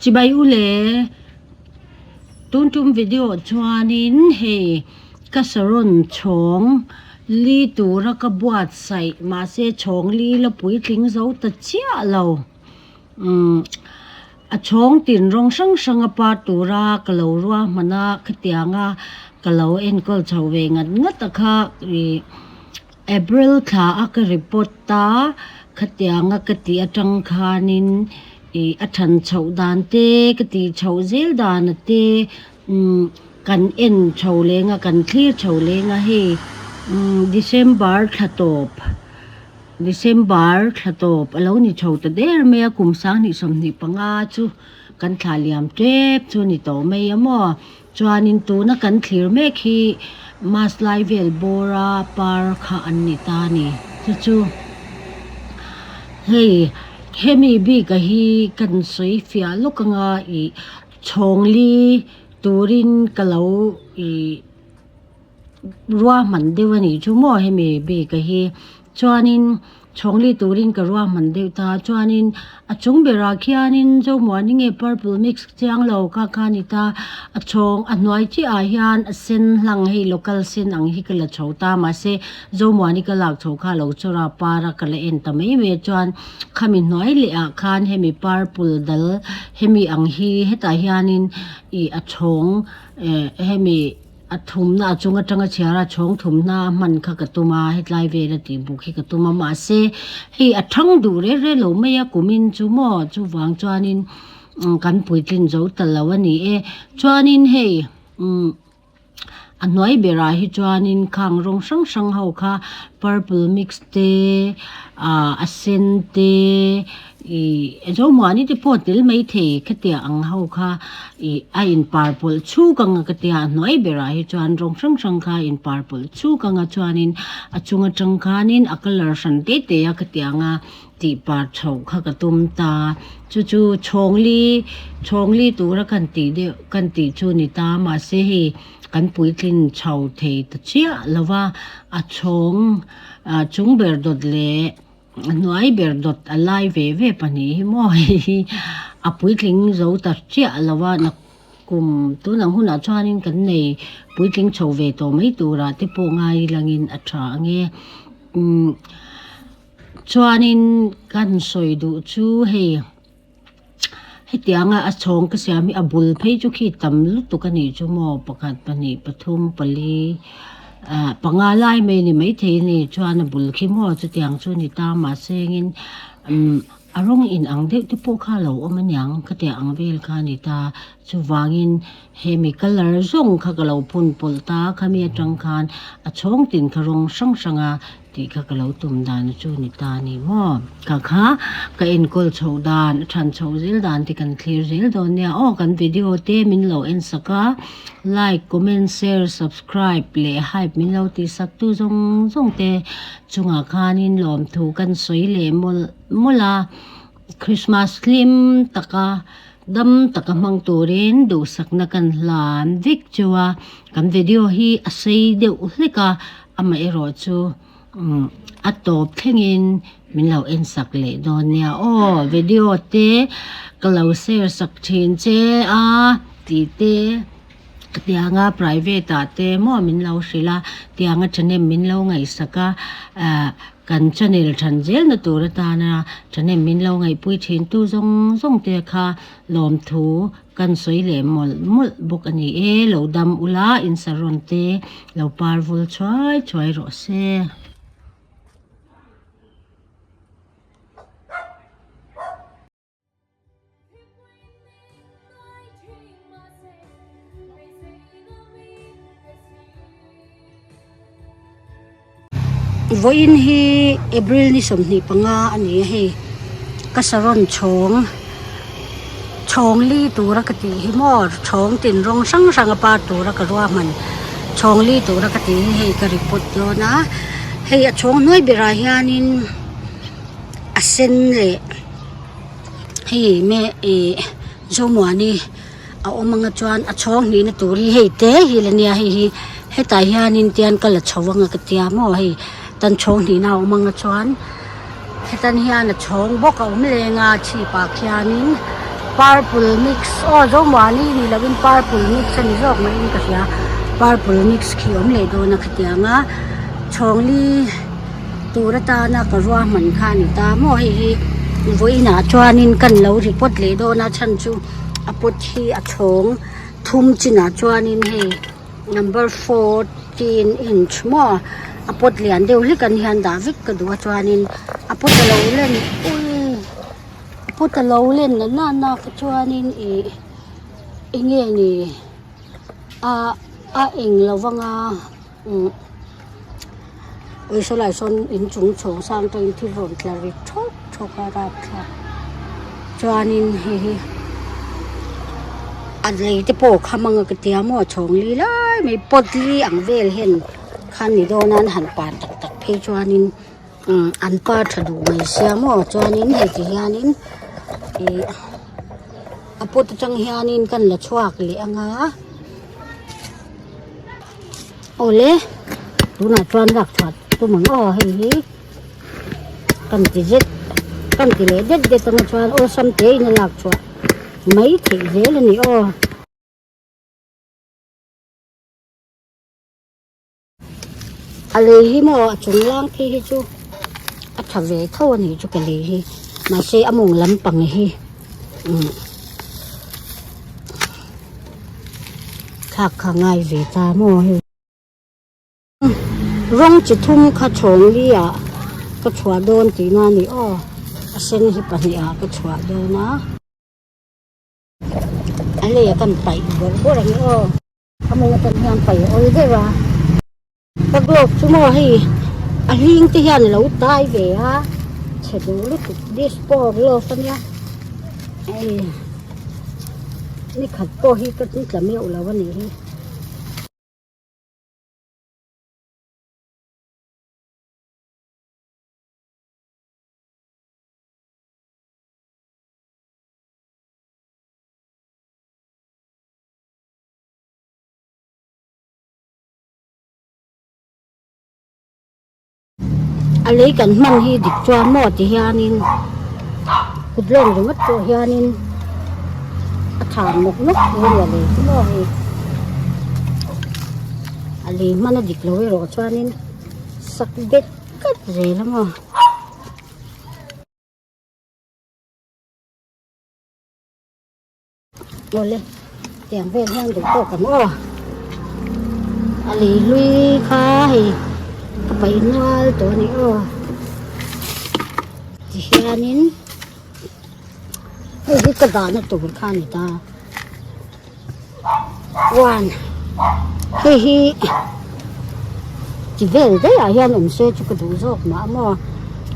Chibai u le, tun tum video chuanin hei ka saron chhawng li tura ka buatsaih mahse chhawng li la puitling zo ta chiah lo. Umm a chhawng tin rawng hrang hrang a par tura ka lo ruahman a khatianga ka lo enkawl chho ve ngat ngat a kha ih April thla a ka report a, khatianga ka tih atang khanin ih a than chhoh dan te ka tih chhoh zel dan a te umm kan en chho leng a kan thlir chho leng a hei umm December thla tawp December thla tawp a lo ni chho ta der mai a kum 2025 chu kan thla liam tep chu a ni tawh mai a maw. Chuanin tuna kan thlir mek hi mass lai vel bawra par kha an ni ta a ni. Chu chu hei hemi bika hi kan sawi fiah lawk anga ih chhawngli turin ka lo ih ruahman deuh a nih chu maw hemi bika hi. Chuanin chhawngli turin ka ruahman deuh ta chuanin a chung berah khianin zomuani nge purple mix chiang lo kha kha a ni ta a chhawng a hnuai chiah ah hian a sen hlang hei local sen ang hi ka la chho ta mahse zomuani ka lak chho kha a lo chawr a par a ka la en ta mai mai a chuan khami hnuai leh ah khan hemi purple dal hemi ang hi hetah hianin ih a chhawng eh hemi. A thumna a chung atanga chhiar a chhawng thumna a hman kha ka tum a hetlai vela tih buk hi ka tum a mahse hei a thang duh reh reh lo mai a kumin chu maw chuvang chuanin kan puitlin zo ta lo a ni e chuanin hei umm a hnuai berah hi chuanin khang rawng hrang hrang ho kha purple mix te ah a sen te. Ih Zomuani te pawh tel maithei khatiah ang ho kha ih a inpar pawlh chhuk anga ka tia a hnuai berah hi chuan rawng hrang hrang kha a inpar pawlh chhuk anga chuanin a chung atang khanin a colour hran te te a khatiah anga tih par chhoh kha ka tum ta chu chu chhawngli chhawngli tura kan tih deuh kan tih chu ni ta mahse hei kan puitlin chho thei ta chiah lo va a chhawng ah chung ber dawt leh. A hnuai ber dawt a lai ve ve pahnih hi maw hei hi a puitling zo ta chiah lo a kum tunang hunah chuanin kan nei puitling chho ve tawh mai turah te pawh ngai langin a tha ange umm chuanin kan sawi duh chu hei. Hetianga a chhawng ka siam hi a bul phei chu khi tam lutuk a nih chu maw pakhat pahnih pathum pali ah panga lai mai a ni maithei a ni chuan a bul khi maw chutiang chu a ni ta mahse engin umm a rawng inang deuh te pawh kha a lo awm aniang khatiang ang vel kha a ni ta chuvangin hemi colour zawng kha ka lo phun pawlh ta khami atang khan a chhawng tin kha rawng hrang hrang a. Tih kha ka lo tum dan chu ni ta a ni maw? Kha kha ka enkawl chhoh dan, a than chhoh zel dan te kan thlir zel dawn nia aw. Kan video te min lo en sak a, like, comment, share, subscribe leh hype min lo tih sak tu zawng zawng te chungah khanin lawmthu kan sawi leh mawlh mawlh a. Christmas hlim taka dam taka hmang turin duhsakna kan hlan vek chu a. Kan video hi a sei deuh hlek a. Amaherawh chu a tawp thlengin min lo en sak leh dawn nia aw video te ka lo share sak thin che a tih te tianga private ah te maw min lo hrilh a tianga thahnem min lo ngaihsak a ah kan channel than zel na tur atana thahnem min lo ngaihpui thin tu zawng zawng te kha lawmthu Kan sawi leh mawlh mawlh bawk a ni e, lo dam ula in saron te lo par vul thuai thuai rawh se. Vawiin hi April ni 25 a ni a hei ka saron chhawng chhawng li tura ka tih hi maw chhawng tin rawng hrang hrang a par tura ka ruahman chhawng li tura ka tih hi hei ka report dawn a hei a chhawng hnuai berah hianin a sen leh hei me ih zomuani. A awm anga chuan a chhawng hnihna tur hi hei te hi la nia hei hi hetah hianin tian ka la chho anga ka tia maw hei tan chhawng hnihna a awm anga chuan hetan hian a chhawng bawk a awm leng a chhip ah khianin Purple mix aw Zomuani ni lovin purple mix a ni zawk maiin ka hria purple mix khi a awm leh dawn a khatiang a chhawngli tur atana ka ruahman kha a ni ta maw hei hi vawiinah chuanin kan lo report leh dawn a chhan chu a pot hi a chhawng thum chinah chuanin hei. Number 14 inch maw a pot lian deuh hlek an hian dah vek ka duh a chuanin a pot a lo len ui a pot a lo len na na na kha chuanin ih eng nge ni a a eng lo vang a umm ui sawlai sawn inchung chhawng sang tawhin thil rawn tla ri thawk thawk a rapthlak chuanin hei hi a lei te pawh a kham anga ka tia maw chhawng li lai mai pot li ang vel hian khan ni dawn a an han par tak tak phei chuanin umm an par tha duh mai sia maw chuanin hei ti hianin ih a pot atang hianin kan la chhuak leh anga awle tunah chuan lak chhuah tum ang aw hei hi. Kan ti zet kan ti leh det det anga chuan awlsam te in a lak chhuah mai theih zel a ni aw. A lei hi maw a chung lang phei hi chu a tha ve tho a nih chu ka lei hi mahse a mawng lampang hi umm thlak kha ngai ve ta maw hei. Rawng chi thum kha chhawng li ah ka chhuah dawn tihna a ni aw a sen hi pahnih ah ka chhuah dawn a a lei ah kan paih bawrh bawrh ang aw a mawng atang hian paih a awl deuh a ka glove chu maw hei a hling te hian a lo tai ve a chhe duh lutuk dispo glove a nia hei nikhat pawh hi ka tla meuh lo a nih hi. A lei kan hman hi dik chuan maw ti hianin kut lawng ringawt pawh hianin a tha nawk nawk tur a ni a lei chu maw hei a lei hman a dik lo erawh chuanin sak bet tlat zel a maw. Awle tiang vel hian duh tawk ang aw a lei hlui kha hei ka paih nual tawh a ni aw tihianin hei hi ka dahna tur kha a ni ta one hei hi chi vel daih ah hian awm se chu ka duh zawk mah maw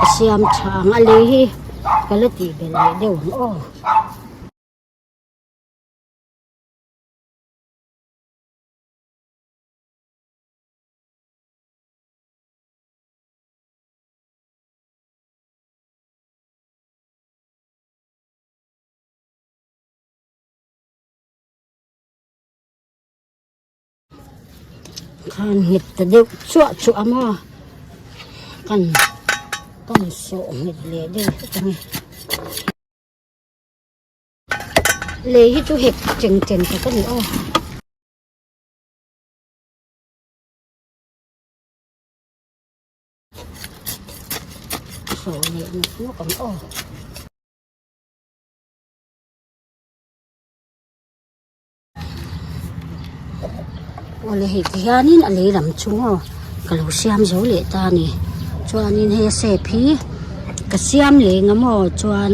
ka siam tha ang a lei hi ka la tih belh leh deuh ang aw. Khan nghet ta deuh chuah chuah a maw kan kan sawh nghet leh deuh hlek a ni. Lei hi chu hek cheng cheng tak a ni aw. Sawh leh nawk nawk ang aw. Awle hei ti hianin a lei lam chu maw ka lo siam zo leh ta a ni chuanin hei a shape hi ka siam leh eng maw chuan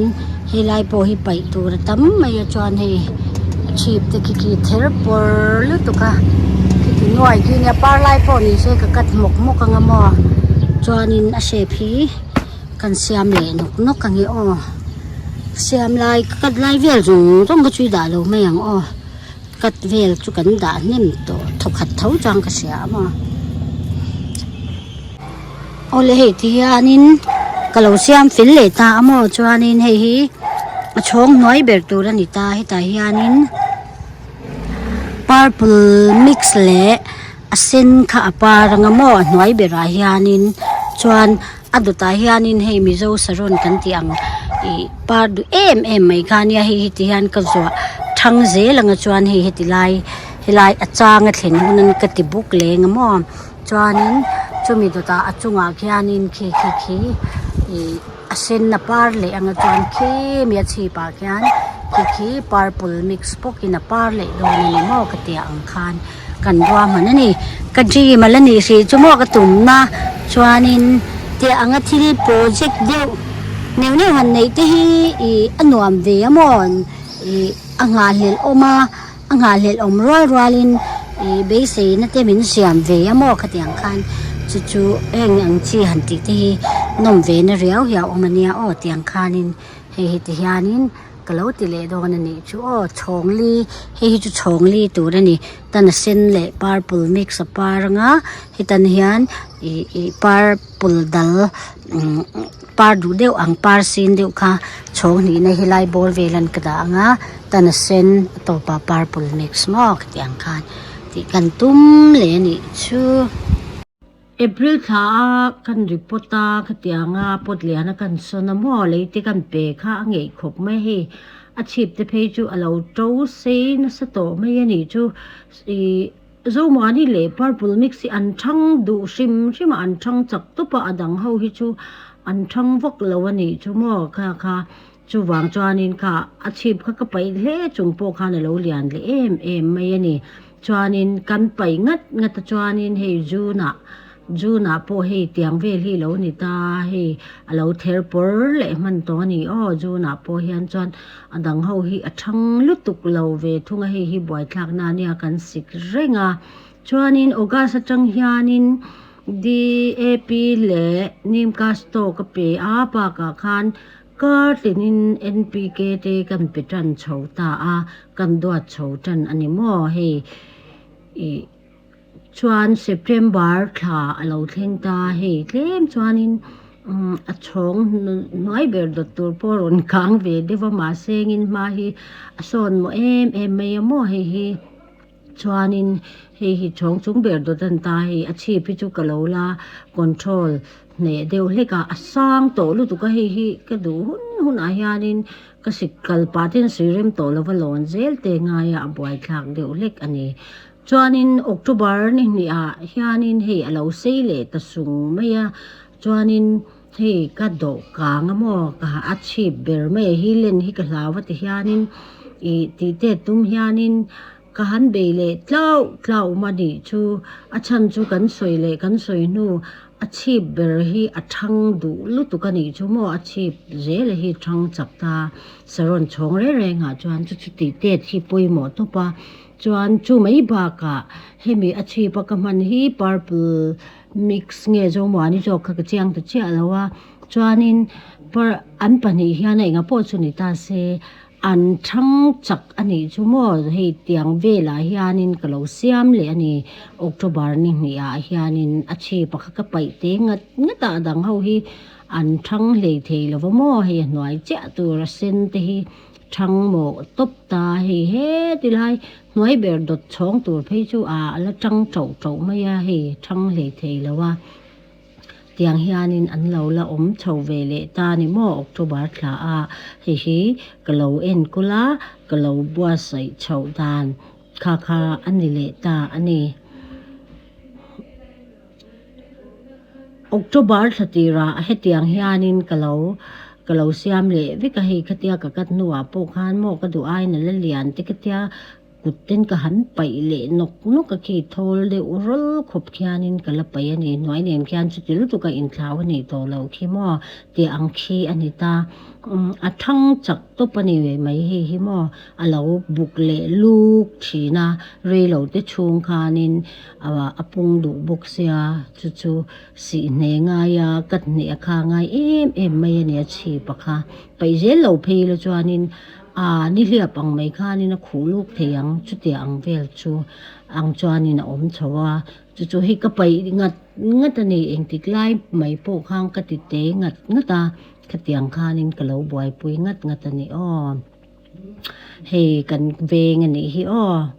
helai pawh hi paih tur a tam mai a chuan hei a chhip te khi khi ther pawr lutuk a khiti nuai khi nia par lai pawh ni se ka cut hmawk hmawk ang a maw chuanin a shape hi kan siam leh nawk nawk ang e aw. Siam lai ka cut lai vel zawng zawng kha chu i dah lo mai ang aw cut vel chu kan dah hnem tawh thawkhat tho chuan ka hria a maw awle hei ti hianin ka lo siam fel leh ta a maw chuanin hei hi a chhawng hnuai ber tur a ni ta hetah hianin purple mix leh a sen kha a par anga maw a hnuai berah hianin chuan. A dawtah hianin hei Mizo Saron kan tih ang Ih par duh em em mai kha ania hei hi ti hian ka zuah thang zel anga chuan hei heti lai helai a chang a thlen hun an ka ti buk leng a maw chuanin chumi dawtah a chungah khianin khi khi khi ih a sen a par leh anga chuan khimi a chhipah khian khi khi purple mix bawkin a par leh dawn a ni maw ka tia ang khan kan ruahman a ni ka dream a la nih hrih chu maw ka tumna chuanin tiah anga thil project deuh neuh neuh han neih te hi ih a nuam ve a maw ih a nghahhlelh awm a a nghahhlelh awm rual rualin ih beiseina te min siam ve a maw khatiang khan chu chu heng ang chi han tih te hi nawm ve na riau hi a awm a nia aw tiang khanin hei hi ti hianin. Ka lo ti leh dawn a nih chu aw chhawngli hei hi chu chhawngli tur a ni tan a sen leh purple mix a par anga hetan hian ih ih purple dal umm par duh deuh ang par sin deuh kha chhawng hnihna helai bawr vel an ka dah anga tan a sen a tawpah purple mix maw khatiang khan tih kan tum leh a nih chu. April thla a kan report a khatianga pot lian a kan sawn a maw lei te kan pe kha a ngeih khawp mai hei a chhip te phei chu a lo to sei nasa tawh mai a nih chu ih Zomuani leh purple mix hi an thang duh hrim hrim a an thang chak tawp a a dang ho hi chu an thang vak lo a nih chu maw kha kha chuvang chuanin kha a chhip kha ka paih hle chung pawh khan a lo lian leh em em mai a ni. Chuanin kan paih ngat ngat a chuanin hei June ah June ah pawh hei tiang vel hi lo ni ta hei a lo ther pawr leh hman tawh a ni aw June ah pawh hian chuan a dang ho hi a thang lutuk lo ve thung a hei hi buaithlak na ania kan sik reng a chuanin August atang hianin DAP leh Nimcasto ka pe a bakah khan Kar tinin NPK te kan pe tan chho ta a, kan duat chho tan a ni maw hei ih chuan September thla a lo thleng ta hei tlem chuanin a chhawng hnuai ber dawt tur pawh a rawn kang ve deuh a mahse engin hma hi a sawn maw em em mai a maw hei hi. Chuanin hei hi chhawng chung ber dawt a ni ta hei a chhip hi chu ka lo la control hneh deuh hlek a a sang tawh lutuk a hei hi ka duh hun hunah hianin ka sik kal pah ten sui rem tawh lova lawn zel te ngai a a buaithlak deuh hlek a ni. Chuanin October ni hnih ah hianin hei a lo sei leh ta sung mai a chuanin hei ka dawh kang a maw ka a chhip ber mai a hi len hi ka hlau a ti hianin ih tih te tum hianin Ka han bei leh tlauh tlauh ma nih chu a chhan chu kan sawi leh kan sawi hnu a chhip ber hi a thang duh lutuk a nih chu maw a chhip zel hi thang chak ta saron chhawng reng reng ah chuan chu chu tih tet hi pawimawh tawp a chuan chu mai bakah hemi a chhip a ka hman hi purple mix nge zomuani zawk kha ka chiang ta chiah lo a chuanin par an pahnih hian a enga pawh chu ni ta se. An thang chak a nih chu maw hei tiang velah hianin ka lo siam leh a ni October ni hnih ah hianin a chhip a kha ka paih te ngat ngat a a dang ho hi an thang hlei thei lo va maw hei a hnuai chiah tur a sen te hi thang mawh tawp ta hei heti lai hnuai ber dawt chhawng tur phei chu a la tang tauh tauh mai a hei thang hlei thei lo a. Tiang hianin an lo la awm chho ve leh ta ni maw October thla a hei hi ka lo enkawl a ka lo buatsaih chhoh dan kha kha a ni leh ta a ni. October thla tirah hetiang hianin ka lo ka lo siam leh vek a hei khatia ka cut hnuah pawh khan maw ka duh aiin a la lian te khatia Kut ten ka han paih leh nawk nawk a khi thawl deuh rawl khawp khianin ka la paih a ni. Hnuai nen khian chuti lutuk a inthlau a nih tawh loh khi maw tih ang khi a ni ta. A thang chak tawp a ni mai hei hi maw a lo buk leh luk thin a, reilo te chhung khanin a pung duh bawk sia chu chu sihhne ngaia ka hneh a kha ngai em em mai a ni a chhip a kha. Paih zel lo phei ila chuanin A nihliap ang mai khanin a khuh luk thei ang, chutiang ang vel chu ang chuanin a awm chho a, chu chu hei ka paih ngat ngat a ni, engtik lai mai pawh khan ka ti te ngat ngat a, khatiang khanin ka lo buaipui ngat ngat a ni aw, hei kan veng a nih hi aw.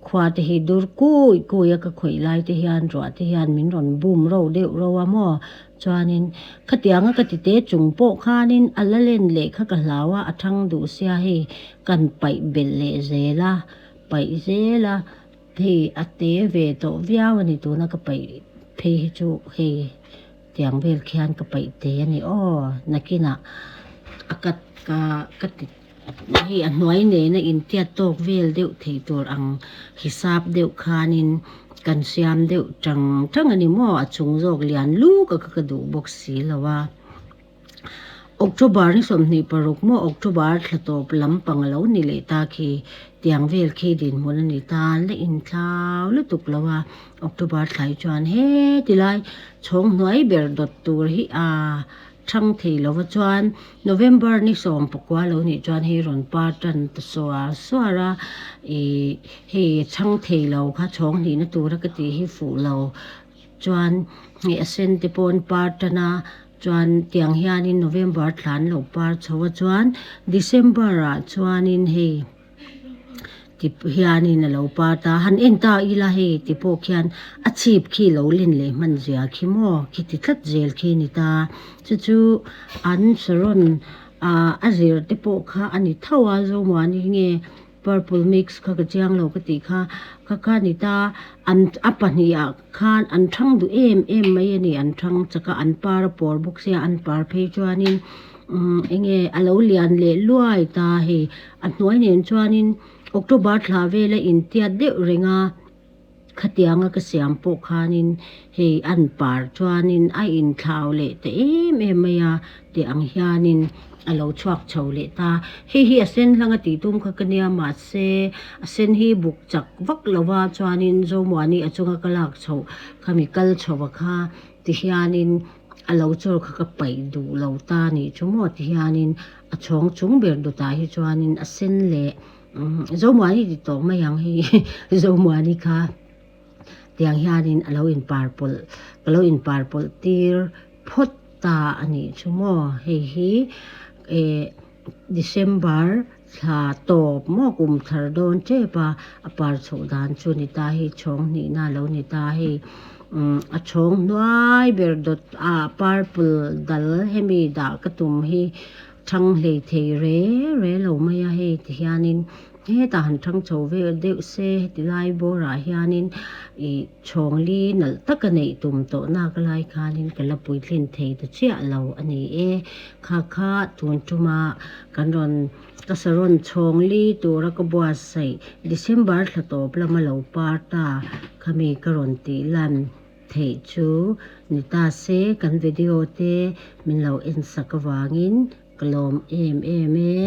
Khua te hi dur kui kui a ka khawih lai te hian ruah te hian min rawn bum ro deuh ro a maw chuanin khatianga ka ti te chung pawh khanin a la len leh kha ka hlau a a thang duh sia hei kan paih belh leh zel a paih zel a hei a te ve tawh viau a ni tuna ka paih phei hi chu hei. Tiang vel khian ka paih te a ni aw nakinah a cut ka ka ti hei a hnuai nena intiat tawk vel deuh theih tur ang hisap deuh khanin kan siam deuh tang tang a ni maw a chung zawk lian luk a kha ka duh bawk si lo a. October ni 26 maw October thla tawp lampang a lo ni leh ta khi tiang vel khi dinhmun a ni ta la inthlau lutuk lo a October thla hi chuan heti lai chhawng hnuai ber dawt tur hi a thang thei lo va chuan November ni 19 lo nih chuan hei rawn par tan ta suar suar a ih hei thang thei lo kha chhawng hnihna tura ka tih hi fuh lo chuan hei a sen te pawh an par tan a chuan tiang hianin November thla an lo par chho a chuan December ah chuanin hei. Ti hianin a lo par ta a, han en ta ila hei ti pawh khian a chhip khi lo len leh hman zia khi maw khi ti tlat zel khi a ni ta chu chu an saron ah a zir te pawh kha a ni tho a zomuani nge purple mix kha ka chiang lo ka tih kha kha kha a ni ta an a pahnih ah khan an thang duh em em mai a ni an thang chak a an par a pawr bawk sia an par phei chuanin umm eng nge a lo lian leh luai ta hei. A hnuai nen chuanin October thla vela intiat deuh reng a, khatianga ka siam pawh khanin hei an par chuanin a inthlau leh ta em em mai a tih ang hianin a lo chhuak chho leh ta. Hei hi a sen hlang a tih tum kha ka nia mahse a sen hi buk chak vak lo va chuanin Zomuani a chunga ka lak chhoh khami kal chho a kha ti hianin a lo chawr kha ka paih duh lo ta nih chu maw ti hianin A chhawng chung ber dawtah hi chuanin a sen leh Zomuani ti tawh mai ang hei Zomuani kha tiang hianin a lo inpar pawlh ka lo inpar pawlh tir phawt ta a nih chu maw hei hi eh December thla tawp maw kum thar dawn tep a a par chhoh dan chu ni ta hei chhawng hnihna a lo ni ta hei a chhawng hnuai ber dawt ah purple dal hemi dah ka tum hi thang hlei thei re re lo mai a hei ti hianin hetah han thang chho vel deuh se heti lai bawrah hianin ih chhawng li nalh taka neih tum tawh nak lai khanin ka la puitlin thei ta chiah lo a ni e kha kha tun tuma kan rawn Ka saron chhawng li tura ka buatsaih December thla tawp lama lo par ta khami ka rawn tih lan theih chu ni ta se kan video te min lo en sak avangin ka lawm em em e.